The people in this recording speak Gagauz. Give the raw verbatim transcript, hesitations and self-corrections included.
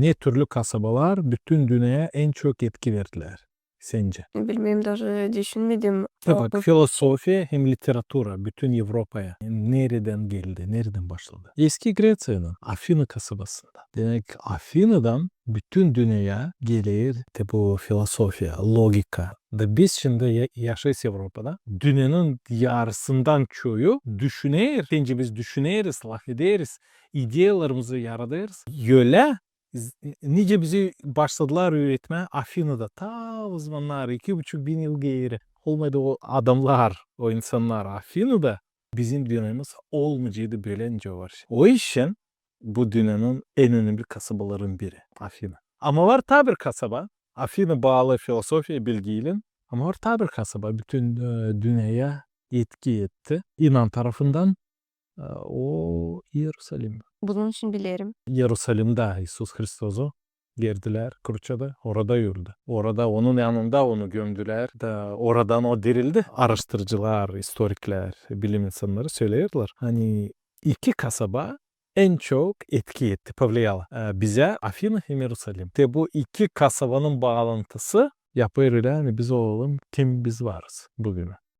Ne türlü kasabalar bütün dünneyä en çok etki verdilär sencä? Bilmeerim, даже düşünmedim. Bak, filosofiya hem literatura bütün Evropaya neredän geldi, neredän başladı? Eski Greţiyadan, Afina kasabasından. Demäk, Afinadan bütün dünneyä geler te bu filosofiya, logika. Da biz şindi ya-, yaşêêrız Evropada. Dünnenin yarısından çoyu düşüner, sencä biz düşüneriz, lafederiz, ideyalarımızı yaradêrız. Ölä z-, nicä bizi başladılar üüretmää Afinada, ta o zamannar, iki buçuk bin yıl geeri. Olmaydı o adamnar, o insannar Afinada, bizim dünneemiz olmayaceydı bölä nicä var. O işin bu dünnenin en önemli kasabaların biri, Afina. Ama var taa bir kasaba, Afina baalı filosofiya, bilgiylän, ama var taa bir kasaba, bütün, e, dünneyä etki etti. İnan tarafından, e, o İerusalim. Bunun için bilerim. İerusalimdä İisus Hristosu gerdilär kruçada, orada öldü. Orada onun yanında onu gömdülär da oradan o dirildi. Araştırıcılar, istoriklär, bilim insannarı söleerlär, ani iki kasaba en çok etki etti, повлияло, e, bizä, Afina hem İerusalim. Te bu iki kasabanın baalantısı yapêr ölä, ani biz olalım kim biz varız büünä.